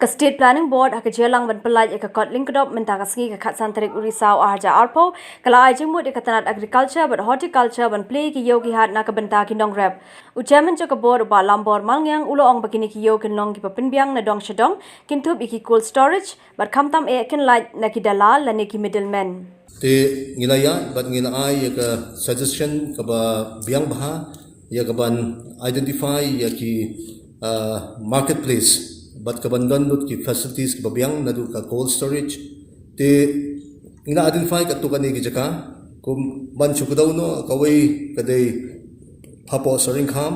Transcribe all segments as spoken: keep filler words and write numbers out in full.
Ka State Planning Board ha ka jingïalang ban pyllait ïa ka kot lyngkdop mynta ka sngi ka khatsan tarik u Risaw arhajar arphew ka la ai jingmut ïa ka tnat Agriculture bad Horticulture ban plie ki ïew ki hat na ka bynta ki nongrep. U Chairman jong ka Board u Bah Lambor Malngiang u la ong ba kine ki ïew kin long kiba pynbiang na dong sha dong, kin thup ïa ki cold storage bad khamtam eh kin lait na ki dalal lane ki middlemen. Te ngi la ïa bad ngi la ai ïa ka suggestion kaba biang bha ïa kaban identify ïa ki uh, marketplace bad kaban don lut ki facilities kaba biang naduh ka cold storage. Te ngi la identify katto katne ki jaka kum ban shu kdew noh, kawei ka dei hapoh Sohryngkham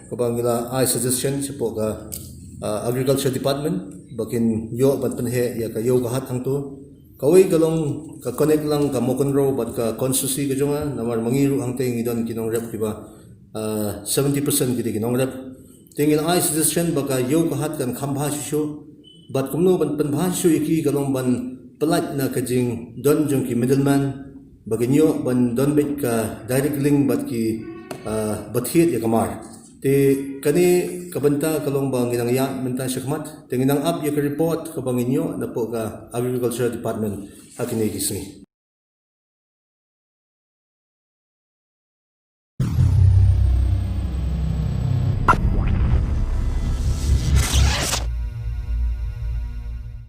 kaba ngi la ai suggestion shapoh ka uh, Agriculture Department ba kin ïoh ban pynheh ïa ka ïew ka hat hangto. Kawei ka long ka connect lang ka Mawkynrew bad ka constituency ka jong nga, namar ma ngi ruh hangtei ngi don ki nongrep kiba uh, seventy percent ki dei ki nongrep. Te ngi la ai suggestion ba ka ïew ka hat kan kham bha shuh shuh bad kumno ban pynbha shuh ïa ki ka long ban pyllait na ka jingdon jong ki middleman ba kin ïoh ban don beit ka direct link bad ki uh, ba thied ïa ka mar. Te kane ka bynta ka long ba ngi nang ïa mynta shakhmat te ngi nang ap ïa ka report kaba ngin ïoh napoh ka Agriculture Department ha kine ki sngi.